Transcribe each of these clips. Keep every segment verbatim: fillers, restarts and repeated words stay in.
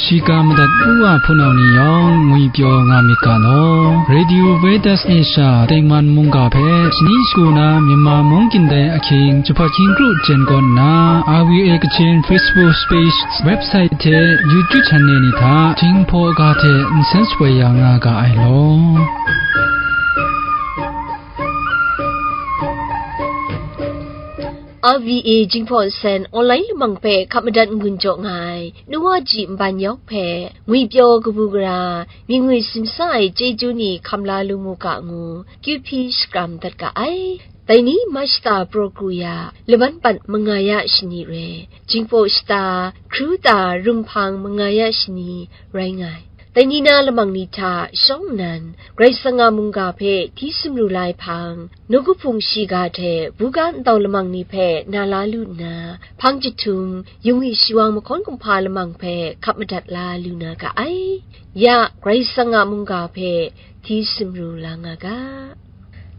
Shiga madat u wa hpunau ni yawng ngwi pyaw nga myit ga law. Radio Veritas Asia tengman mungga hpe shani shagu na Myanmar mung kyin dai ahkying jahpat hkying kru jen kawn nna, R V A Kachin Facebook page, website hte YouTube channel ni hta Jinghpaw ga hte nsen shapoi ya nga ga ai law. R V A Jinghpaw Nsen online lamang hpe hkap madat n-gun jaw nga ai, Nuwa Ji Nban yawng hpe, ngwi pyaw kabu gara, mying ngwi simsa ai chyeju ni hkam la lu mu ga ngu, kyu hpyi shakram dat ga ai. Dai ni ma shata praw kru ya, laban pat manga ya shani re, Jinghpaw shata, hkru ta, rumhpang manga ya shani rai nga ai. Dai ni na lamang ni hta shawng nnan, Karai Kasang a mungga hpe hti sumru la ai hpang, nawku hpung shiga hte buga ntau lamang ni hpe na la lu nna, hpang jahtum, yungwi shiwang mahkawn kumhpa lamang hpe hkap madat la lu na ga ai. Ya, Karai Kasang a mungga hpe hti sumru la nga ga.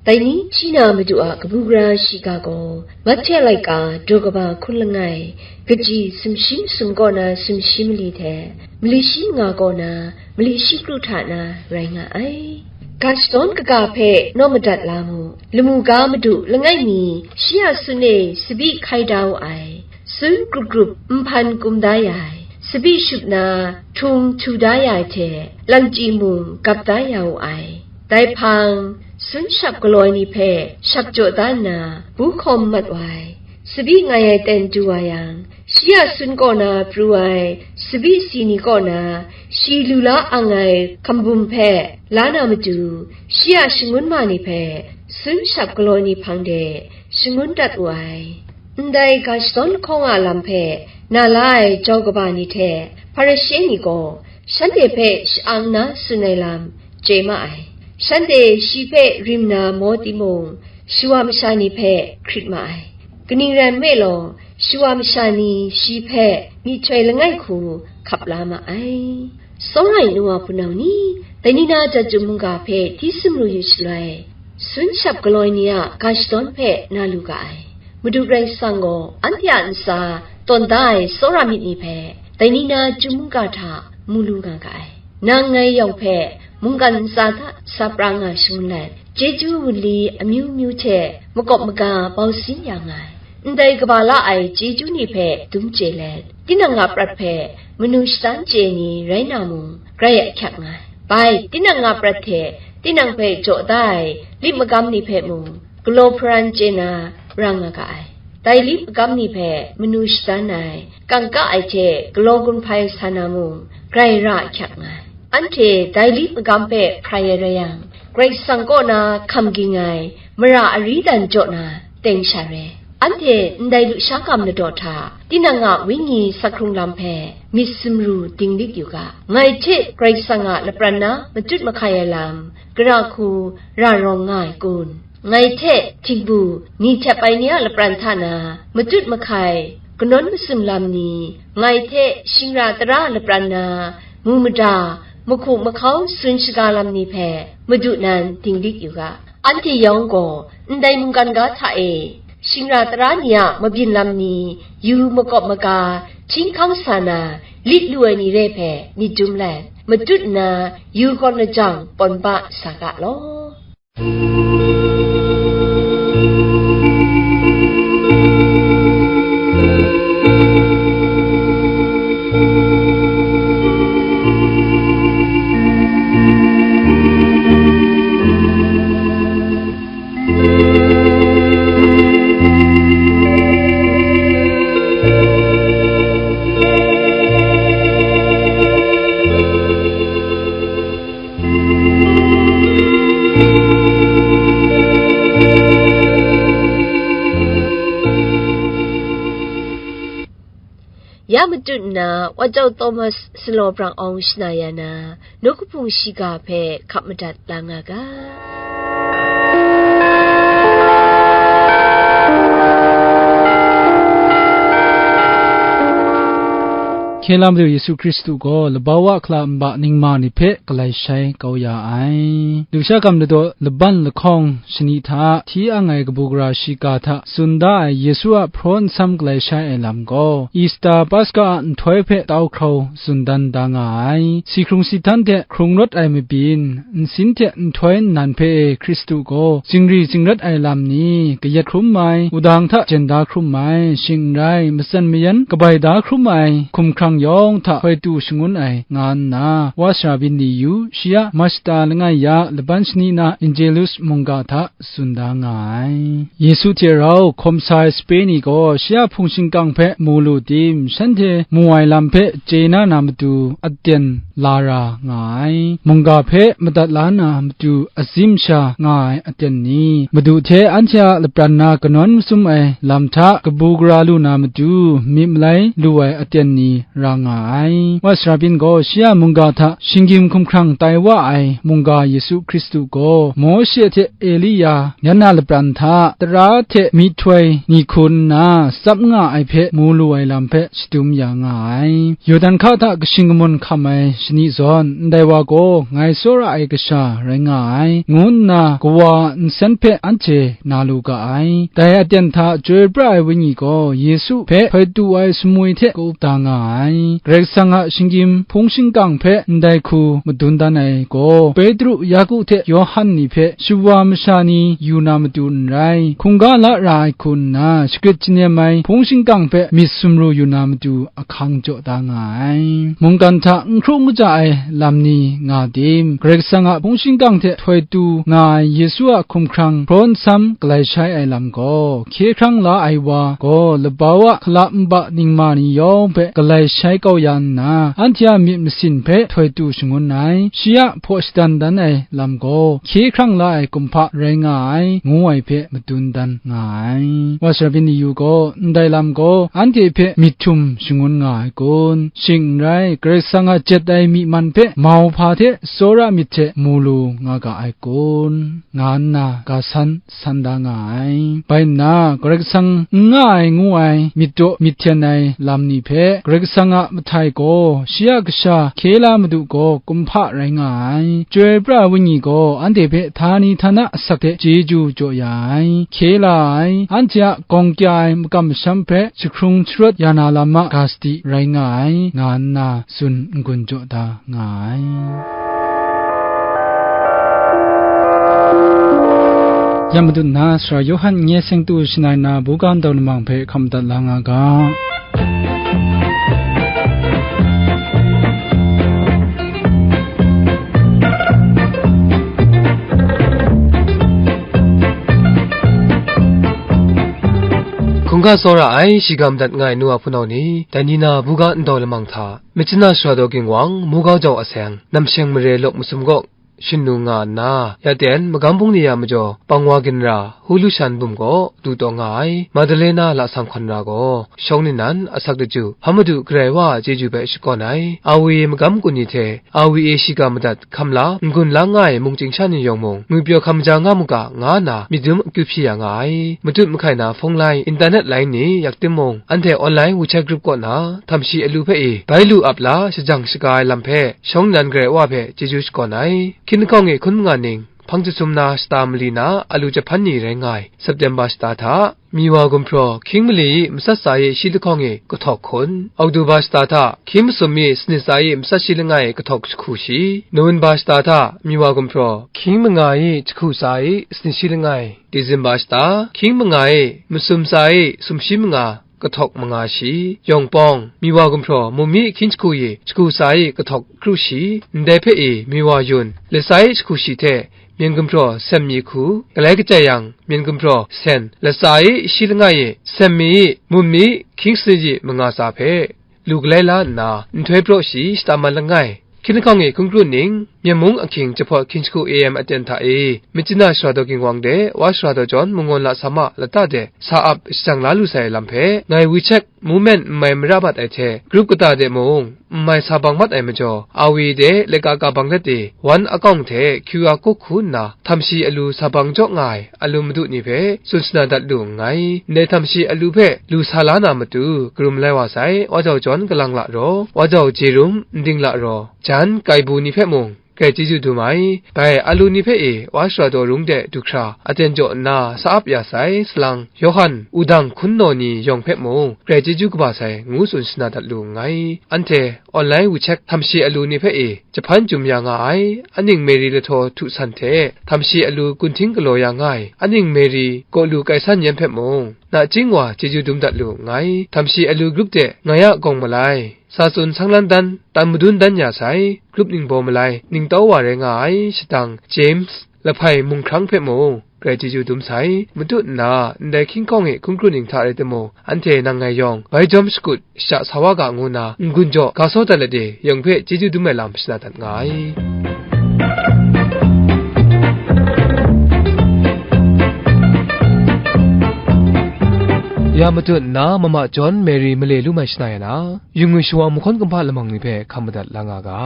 Dai ni, shi na Madu a kabu gara shiga gaw, Mahte laika, daw kaba hkun langai, kaji sumshi masum kaw na sumshi mali hte, mali shi manga kaw na mali shi kru hta na rai nga ai. Ga shadawn kaga hpe naw madat la mu, lamu ga madu langai mi, shi a sun e sabi hkai da wu ai, sun grup grup nhpan kum da ya ai, sabi shup na htung htu da ya ai hte, langchyi mung gap da ya wu ai. Dai hpang, sun shap galaw ai ni hpe shap jaw da nna, bu hkawm mat wa ai, sabi ngai ai ten du wa yang, shi a sun kaw na pru ai, sabi si ni kaw na, shi lu la ang ai hkambum hpe la na matu, shi a shangun ma ni hpe sun shap galaw ai ni hpang de shangun dat wu ai. Ndai ga shadawn lahkawng a lam hpe na la ai jau kaba ni hte Hparishe ni gaw shanhte hpe sha-ang nna tsun ai lam chye ma ai. Shanhte shi hpe rim na maw timung, shawa masha ni hpe hkrit ma ai. Kaning rai nme law, shawa masha ni shi hpe myihtoi langai hku hkap la ma ai. Tsawra ai nu wa hpunau ni, dai ni na Jahtum mungga hpe hti sumru yu shaloi, sun shap galaw ai ni a ga shadawn hpe na lu ga ai. Madu Karai Kasang gaw anhte a ntsa tawn da ai tsawra myit ni hpe, dai ni na Jahtum mungga hta mu lu nga ga ai. Nang ngai yawng hpe mungkan ntsa hta sa pra nga shangun let, chyeju wunli amyu myu hte makawp maga bau sin ya nga ai. Ndai kaba la ai chyeju ni hpe dum chye let, tinang a prat hpe manu shadan chye ni rai na mung, grai ahkyak nga ai. Bai, tinang a prat hte tinang hpe jaw da ai lit magam ni hpe mung, galaw hparan chye na ra nga ga ai. Dai lit magam ni hpe manu shadan ai, kangka ai hte galaw gun hpai sa na mung, grai ra ahkyak nga ai. Anhte dai lit magam hpe hprai ai rai yang, Karai Kasang kaw na hkam ging ai mara ari dan jaw na teng sha re. Anhte ndai lusha gam ladaw hta, tinang a wenyi sakhkrung lam hpe myit sumru dinglik yu ga. Ngai hte Karai Kasang a lapran na matut mahkai ai lam, gara hku ra rawng nga ai kun? Ngai hte htingbu ni htep ai ni a lapran hta na matut mahkai kanawn masum lam ni, ngai hte shingra tara lapran na mu mada, mahku mahkau tsun shaga lam ni hpe Madu nan dinglik yu ga. Anhte yawng gaw ndai mungkan ga hta e, shingra tara ni a mabyin lam ni, yu makawp maga, htinghkam sa na lit lu ai ni re hpe myit dum let, matut nna yu kawn lajang pawn ba sa ga law. Ya matut nna, Wa Jau Thomas Salaw Brang Awng shana ya na, nawku hpung shiga hpe hkap madat la nga ga. Hkye la Madu Yesu Hkristu gaw labau a hkala nba ningma ni hpe galai shai kau ya ai. Lusha gam ladaw laban lahkawng shani hta hti ang ai kabu gara shiga hta tsun da ai Yesu a hpraw nsam galai shai ai lam gaw, Ista Paska a nhtoi hpe tau hkrau tsun dan da nga ai. Si hkrung si htan hte hkrung rawt ai mabyin, nsin hte nhtoi nnan hpe e Hkristu gaw zingri zingrat ai lam ni, kayat hkrum ai, wudang hta jen da hkrum ai, shing n rai, matsan mayan kabai da hkrum ai, hkumhkrang yawng hta hpoi tu shangun ai, nga nna, wa sara byin ni yu, shi a mashata langai ya laban shani na Angelus mungga hta tsun da nga ai. Yesu hte rau hkawm sa ai sape ni gaw shi a hpung shingkang hpe mu lu tim, shanhte mu ai lam hpe chye na na matu aten la ra nga ai. Mungga hpe madat la na matu azim sha nga ai aten ni, Madu hte anhte a lapran na kanawn masum ai lam hta kabu gara lu na matu myit malai lu ai aten ni ra nga ai. Wa sara byin gaw shi a mungga hta shinggyim hkumhkrang tai wa ai mungga Yesu Hkristu gaw, Mawshe hte Elia yan a lapran hta tara hte myihtoi ni hku nna tsap nga ai hpe mu lu ai lam hpe shadum ya nga ai. Yawdan hka hta kashing kamun hkam ai shani zawn, ndai wa gaw ngai tsawra ai kasha rai nga ai, ngu nna kawa a nsen hpe anhte na lu ga ai. Dai aten hta Chyoi pra ai Wenyi gaw Yesu hpe hpoi tu ai sumwi hte ka-up da nga ai. Karai Kasang a shinggyim hpung shingkang hpe ndai hku madun dan ai gaw, Petru, Yaku hte Yawhan ni hpe shawa masha ni yu na matu n rai, hkungga la ra ai hku nna, shagrit shanem ai hpung shingkang hpe myit sumru yu na matu ahkang jaw da nga ai. Mungkan hta n hkru n kaja ai lam ni nga tim, Karai Kasang a hpung shingkang hte htoi tu nga ai Yesu a hkumhkrang hpraw nsam galai shai ai lam gaw, hkye hkrang la ai wa gaw labau a hkala nba ningma ni yawng hpe galai shai kau ya nna, anhte a myit masin hpe htoi tu shangun ai, shi a hpaw shadan dan ai lam gaw, hkye hkrang la ai kumhpa rai nga ai, ngu ai hpe madun dan nga ai. Wa sara byin ni yu gaw, ndai lam gaw anhte hpe myit htum shangun nga ai kun? Shing n rai, Karai Kasang a jet ai myi man hpe mau hpa hte tsawra myit hte mu lu nga ga ai kun? Nga nna ga san san da nga ai. Bai nna, Karai Kasang n nga ai ngu ai myit daw myit hten ai lam ni hpe, Karai Kasang a mahtai gaw, shi a kasha hkye la Madu gaw kumhpa rai nga ai. Chyoi pra ai Wenyi gaw anhte hpe htani htana asak hte chyeju jaw ya ai. Hkye la ai, anhte a gawng kya ai makam masham hpe jahkrung sharawt ya na lam a ga sadi rai nga ai, nga nna tsun n-gun jaw da nga ai. Ya madat na, Sara Yawhan nye seng tu shangai na buga ndau lamang hpe hkam dat la nga ga. Hkungga tsawra ai, shiga madat nga ai nu a hpunau ni, dai ni na buga ndau lamang hta, Myitkyina Sara Daw Ginwang, Mugau Jau Aseng, Namsheng Mare Lawk Masum Gawk, Shinnu nga nna, ya ten magam bungli a majaw pangwa ginra, Hulu Shan bum gaw du taw nga ai, Madalena Lasang Hkawn Ra gaw, shawng nnan asak daju, Hpa Madu Karai Wa a chyeju hpe shakawn ai, A W A magam kun ni hte, A W A shiga madat hkam la, n-gun lang nga ai mungchying sha ni yawng mung, ngwipyaw hkam maja nga mu ga, nga nna myit dum akyu hpyi ya nga ai. Matut mahkai na hpung lai, internet lai ni yak timung, anhte online WeChat group kaw na, htam shi alu hpe i, bai lu ap la, shajang shaga ai lam hpe, shawng nnan Karai Wa hpe chyeju shakawn ai. Hkying lahkawng e hkun manga ning, hpang jahtum na shata mali na alu jahpan ni rai nga ai, September shata hta, Miwa gumhpraw hkying mali i matsat tsa i shi lahkawng e kahtawk hkun, Oktoba shata hta hkying masum i sanit tsa i matsat shi langai kahtawk jahku shi, November shata hta Miwa gumhpraw hkying manga i jahku tsa i sanit shi langai, December shata hkying manga i masum tsa i sumshi manga kahtawk manga shi, Yawng Pawng, Miwa gumhpraw mum mi hkying jahku i jahku tsa i kahtawk kru shi, ndai hpe i Miwa Yun, latsa i jahku shi hte, Myen gumhpraw sem mi hku, galai kachyai yang, Myen gumhpraw sen, latsa i shi langai i, sem mi i, mum mi hkying sanit i manga tsa hpe, lu galai la nna, nhtoi praw shi shata mat langai, Hkying lahkawng e hkun kru ning, Myen mung ahkying jahpawt hkying jahku A M aten hta e, Myitkyina Sara daw Ginwang de Wa Sara daw Jawn Munggawn Lasa Ma Lata de sa ap shajang la lu sai lam hpe, ngai WeChat mu men n mai mara mat ai hte, grup kata de mung n mai sa bang mat ai majaw, awi de laika ka bang let e, wan akawng hte Q R code hku nna, htam shi alu sa bang jaw nga ai alu madu ni hpe tsun shana dat lu nngai. Ndai htam shi alu hpe lu sa la na matu, karum lai wa sai, Wa Jau Jawn Kalang Lara, Wa Jau Jerum Nding Lara, jan Kaibu ni hpe mung, grai chyeju dum ai. Bai alu ni hpe e, Wa Sara daw Rung de du hkra, aten jaw nna sa ap ya sai, salang, Yawhan, wudang hkun naw ni yawng hpe mung, grai chyeju kaba sai, ngu tsun shana dat lu nngai. Anhte online WeChat htam shi alu ni hpe e, jahpan jum ya nga ai, aning Mary lahtaw htu san hte, htam shi alu kunhting galaw ya nga ai, aning Mary gaw lu kai san yan hpe mung, nachying wa chyeju dum dat lu nngai. Htam shi alu grup de ngai a gawng malai, sa tsun sang lan dan, tan madun dan ya sai, grup ningbaw malai, ningtau wa rai nga ai, shadang James, lahpai mung hkrang hpe mung, grai chyeju dum sai. Matut nna, ndai hkying hkawng e hkun kru ning hta rai timung, anhte nang ngai yawng, bai jawm shakut, shada sa wa ga ngu nna, n-gun jaw ga saw dat let e, yawng hpe chyeju dum ai lam shana dat nga ai. Ya matut nna, mama John Mary male lu mai shana ya na, yu ngwi shawa mahkawn kumhpa lamang ni hpe hkam madat la nga ga.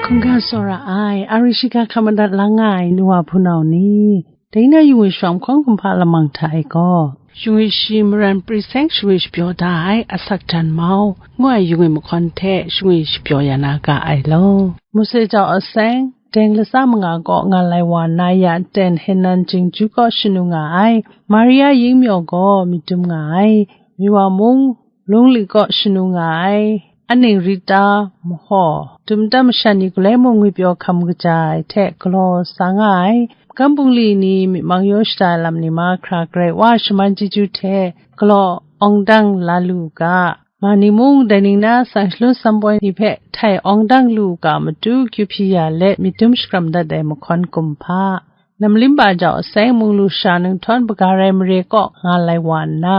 Hkungga tsawra ai, a ri shiga hkam madat la nga ai, nu wa hpunau ni, dai na yu ngwi shawa mahkawn kumhpa lamang hta e gaw, yu ngwi shi maran pring seng shangwi shapyaw da ai, asak jan mau, ngu ai yu ngwi mahkawn hte shangwi shapyaw ya na ga ai law. Mose jau aseng, deng latsa manga kaw nga lai wa na ya ten Henan Jingju kaw shanu nga ai, Maria Yingmyaw gaw myit dum nga ai, Miwa mung Lungli kaw shanu nga ai, aning Rita, mahaw, dum nta masha ni galoi mung ngwipyaw hkam kaja ai hte galaw sa nga ai, Magam bungli ni myit mang yaw shada ai lam ni mahkra Karai Wa shaman chyeju hte galaw awng dang la lu u ga, ma ni mung dai ning na sang shalun sanpoi ni hpe htai awng dang lu u ga matu, kyu hpyi ya let myit dum shakram dat ai mahkawn kumhpa. Namlimba jau aseng mung lusha ninghtawn baga rai mare kaw nga lai wa nna,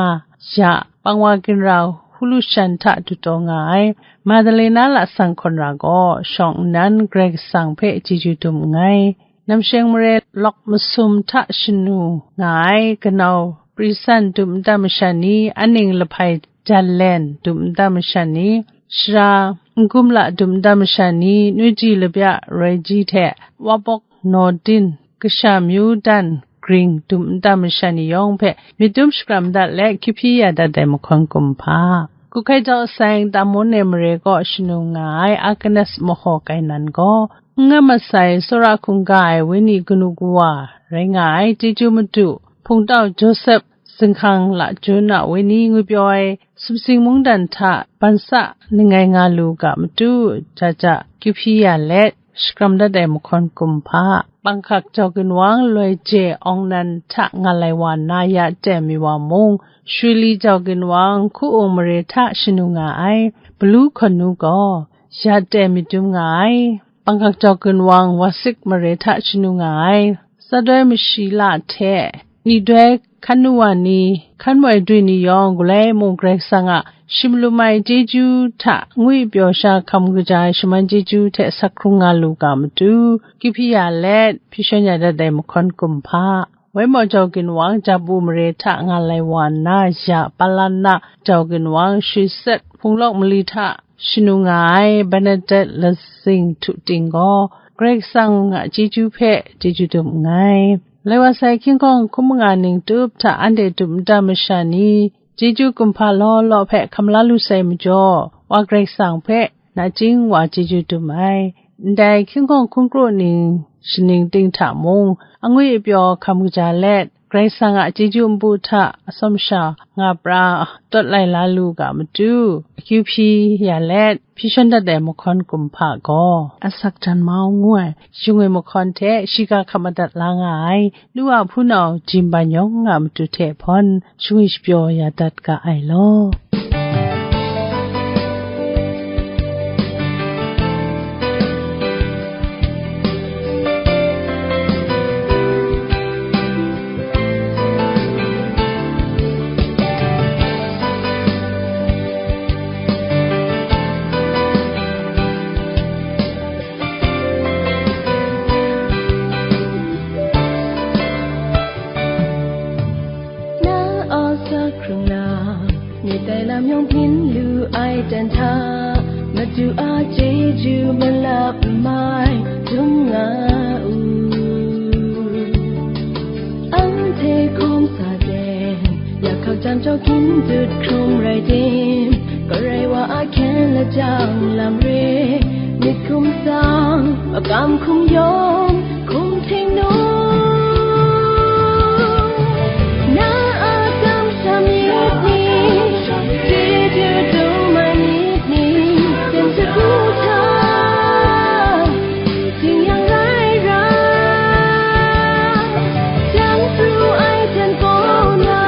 ya pangwa ginra hulu shan hta dutaw nga ai, Madalena lasang hkawn ra gaw shawng nnan Karai Kasang hpe chyeju dum nngai. Namsheng mare lawk masum hta shanu nga ai, kanau Prisan dum nta masha ni, aning lahpai Janlen dum nta masha ni, Shara Ngumla dum nta masha ni, Nuji Labya Roiji hte Wabok Nordin, kasha myu dan Gring dum nta masha ni yawng hpe myit dum shakram dat let, kyu hpyi ya dat ai mahkawn kumhpa. Kuhkai jau aseng Tamon e mare kaw shanu nga ai Agnes mahaw Kainan gaw, n-nga masai tsawra hkungga ai wenyi kanu kawa rai nga ai, chyeju madu, Hpungtau Josep, zinghkang lachyun a wenyi ngwipyaw ai, sumsing mungdan hta bansa ning ai nga lu ga matu, ja ja kyu hpyi ya let, shakram dat ai mahkawn kumhpa, Panghkak jau ginwang Loi Je Awng Nan hta nga lai wa nna ya teng mi wa mung, Shwili jau ginwang Hku-ung mare hta shanu nga ai, Balu Hkawn Nu gaw ya teng myit dum nga ai, Panghkak jau ginwang Wasik mare hta shanu nga ai, Sadoi Mashila hte Nidoi Hkan Nu Wa ni, Hkan Moi Dwi ni yawng galoi mung Karai Kasang a shim lum ai chyeju hta ngwi pyaw sha hkam kaja ai shaman chyeju hte sak hkrung nga lu ga matu, kyu hpyi ya let, hpyi shawn ya dat ai mahkawn kumhpa. Wai maw jau ginwang Jabu mare hta nga lai wa nna, ya Palana jau ginwang Shwi Set Hpung Lawk Mali hta shanu nga ai Bernadette Lazing Htu Ting gaw, Karai Kasang a chyeju hpe chyeju dum nngai. Lai wa sai hkying hkawng hkum manga ning tup hta anhte dum nta masha ni, chyeju kumhpa law law hpe hkam la lu sai majaw, Wa Karai Kasang hpe nachying wa chyeju dum ai. Ndai hkying hkawng hkungkru ning shaning ting hta mung, angwi apyaw hkam kaja let, Karai Kasang a chyeju npu hta atsawm sha nga pra tawt lai la lu ga matu, akyu hpyi ya let, hpyi shawn dat ai mahkawn kumhpa gaw, asak jan mau ngu ai, shingwi mahkawn hte shiga hkap madat la nga ai, nu a hpunau Jin Ban Yawng a matu hte hpawn, shingwi shapyaw ya dat ga ai law. Myit dai lam yawng byin lu ai dan hta, Madu a chyeju malap mai dum nga u. Anhte hkawm sa ten, yak hkak jam jau gin dut hkrum rai tim, garai wa a hkyen lajang lam re, myit hkum tsang, makam hkum yawng, hkum htingnu. Na a kamsham myit ni, chyeju dum ai myit ni, zen shagu hta, jin yang rai ra, jang pru ai jan kaw na,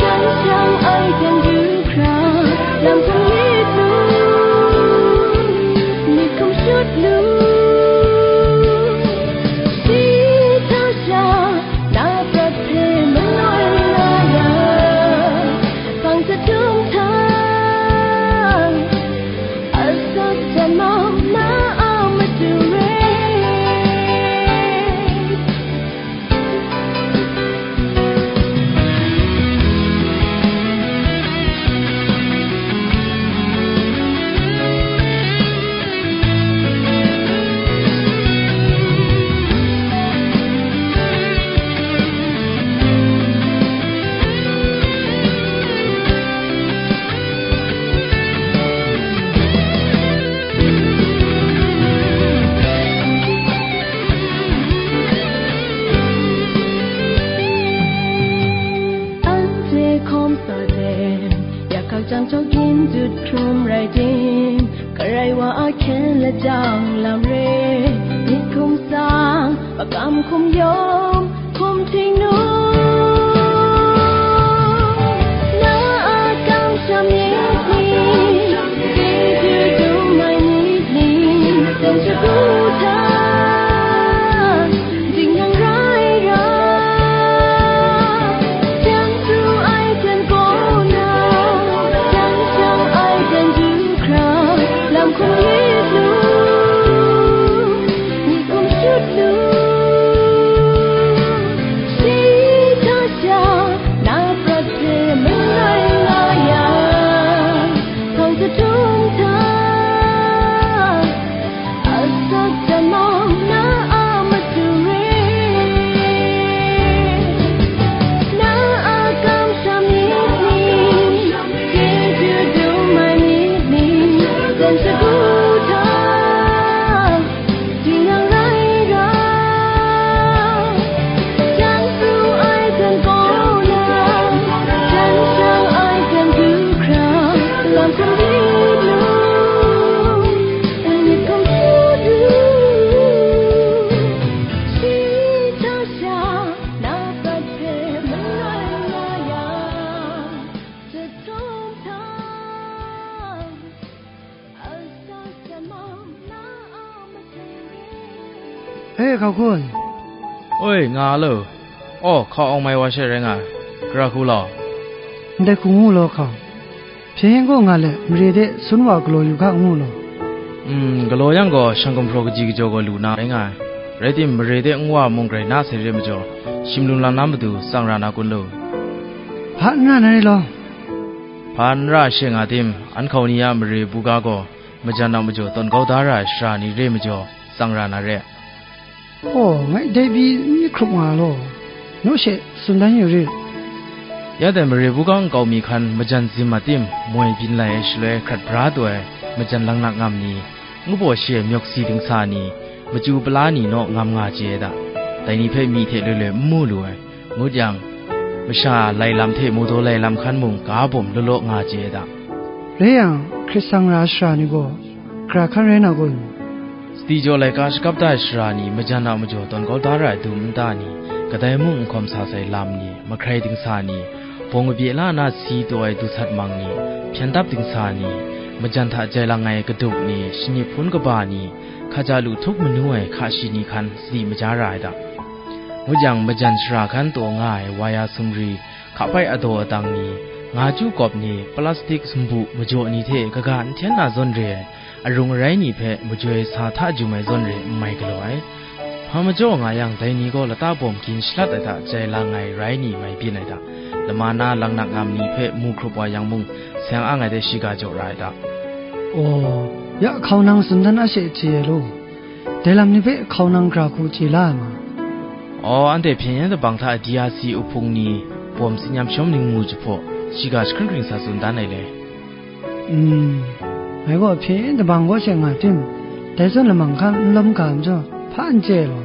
jang shang ai jan du hkra, lam hkum myit nu, myit hkum shut nu. Shi hta sha, na prat hpe maloi nga yang, hpang jahtum hta, asak jan mau na a matu re. Anhte hkawm sa ten, yak hkak jang jau gin dut hkrum rai tim, garai wa a hkyen lajang lam re, myit hkum tsang, makam hkum yawng, hkum htingnu. Na a kamsham myit ni, chyeju dum ai myit ni, zen shagu hta, jin yang rai ra, jang pru ai jan kaw na, jang shang ai jan du hkra, lam hkum myit nu, myit hkum shut nu. Shi hta sha, na prat hpe maloi nga yang, hpang jahtum hta, asak jan mau na a matu re. Na a kamsham myit ni, chyeju dum ai myit ni, zen shagu hta, jin yang rai ra, jang pru ai jan kaw na, jang shang ai jan du hkra, lam hkum myit nu, myit hkum shut nu. Shi hta sha, na prat hpe maloi nga yang, jahtum hta, asak jan mau na a matu re. He, hkau hkun. Oi, nga lo. Aw, hkau awng mai wa she rai nga ai. Gara hku law. Ndai hku ngu law, hkau. Hpyen yen gaw nga let, mare de sun wa galaw yu hka ngu law. Mm, galaw yang gaw, shang gumhpraw kaji kajaw gaw lu na rai nga ai. Rai tim, mare de nwa mung grai na sai re majaw, shim lung lang na matu tsang ra na kun law. Hpa n ra na re law. Hpa n ra she nga tim, an hkau ni a mare buga gaw, majan a majaw tawn kau da ra ai sara ni re majaw, tsang ra na re. Aw, ngai dai pyi n myit hkrup nga law, naw she tsun dan yu rit. Ya dai mare buga nkau mi hkan majan zim a tim moi byin lai ai shaloi hkrat bra taw ai majan langnak ngam ni, ngu baw shi ai myawk si dingsa ni, machyu pala ni naw ngam nga chye ai da. Dai ni hpe myi hte loi loi n mu lu ai. Ngut yang, masha lai lam hte mawdaw lai lam hkan mung ga bawm law law nga chye ai da. Rai yang, hkrit tsang ra ai sara ni gaw, gara hkan rai na gaw, sadi jaw laika shakap da ai sara ni, majan a majaw tawn kau da ra ai dum nta ni, kadai mung n hkawm sa sai lam ni, mahkrai dingsa ni, bawng kabye la na si taw ai du sat mang ni, hpyen dap dingsa ni, majan hta jai lang ai kaduk ni, shanyi hpun kaba ni, hkaja lu htup manu ai hka shi ni hkan sadi maja ra ai da. Ngut yang, majan shara hkan taw nga ai waya sumri, hkapai adaw adang ni, nga chyu kawp ni, plastik sumbu majaw ni hte kaga n hten na zawn re ai, arung arai ni hpe majoi sa hta jum ai zawn re n mai galaw ai. Hpa majaw nga yang, dai ni gaw lata bawm gin shalat ai hta jai lang ai rai ni mai byin ai hta. lama na langnat ngam ni hpe mu hkrup wa yang mung, seng ang ai de shiga jaw ra ai da. Aw, ya hkau nang tsun dan a she hti ai law, dai lam ni hpe hkau nang gara hku chye la ai ma? Aw, anhte hpyen yen dabang hta D R C uhpung ni, bawm tsin yam shawm ning mu jahpaw, shiga jahkring hkring sa tsun dan ai le. Mm, ngai gaw hpyen yen dabang kaw she nga tim, dai zawn lamang hkan n lawm ga majaw, hpa n chye ai law.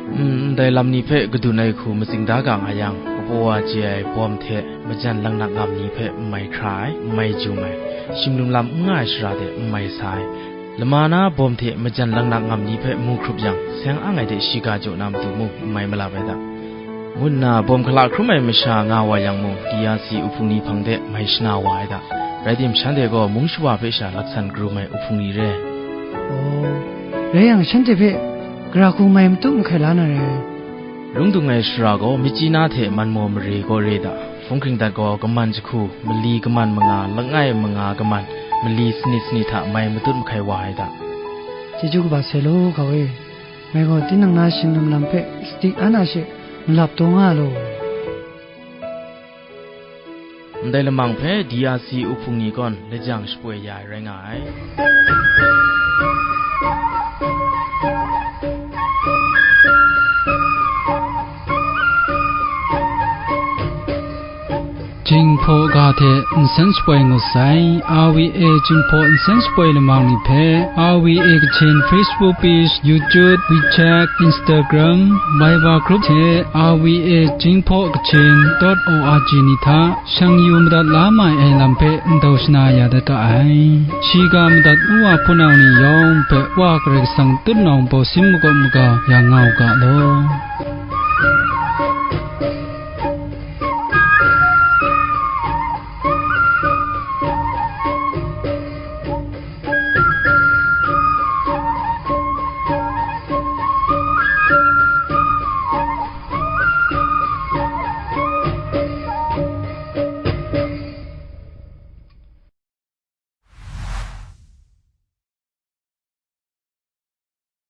Mm, ndai lam ni hpe kadun ai hku matsing da ga nga yang, kapaw wa chye ai bawm hte majan langnat ngam ni hpe n mai hkra ai, n mai jum ai, shimlum lam n nga ai shara de n mai sa ai, lama na bawm hte majan langnat ngam ni hpe mu hkrup yang, seng ang ai de shiga jaw na matu mung n mai malap ai da. Ngu nna bawm hkala hkrum ai masha nga wa yang mung, D R C uhpung ni hpang de mai shana wa ai da. Rai tim, shanhte gaw mung shawa hpe sha laksan karum ai uhpung ni re. Aw, rai yang, shanhte hpe gara hku mai matut mahkai la na re. Lung dung ai shara gaw myit chyi na hte man maw mare gaw re da. Hpung hkring dat gaw kaman jahku, mali kaman manga, langai manga kaman, mali sanit sanit hta mai matut mahkai wa ai da. Chyeju kaba sai law, hkau e. Ngai gaw tinang na shinglim lam hpe sadi an a she malap taw nga law. Ndai lamang hpe D R C uhpung ni gawn lajang shapoi ya ai rai nga ai. Jinghpaw ga hte nsen shapoi ngut sai. R V A Jinghpaw nsen shapoi lamang ni hpe R V A Kachin Facebook page, YouTube, WeChat, Instagram, Viber group hte R V A Jinghpaw Kachin dot O R G ni hta shang yu madat la mai ai lam hpe ndau shana ya dat ga ai. Shiga madat u wa hpunau ni yawng hpe Wa Karai Kasang tutnawng bawsin magawp maga ya nga u ga law.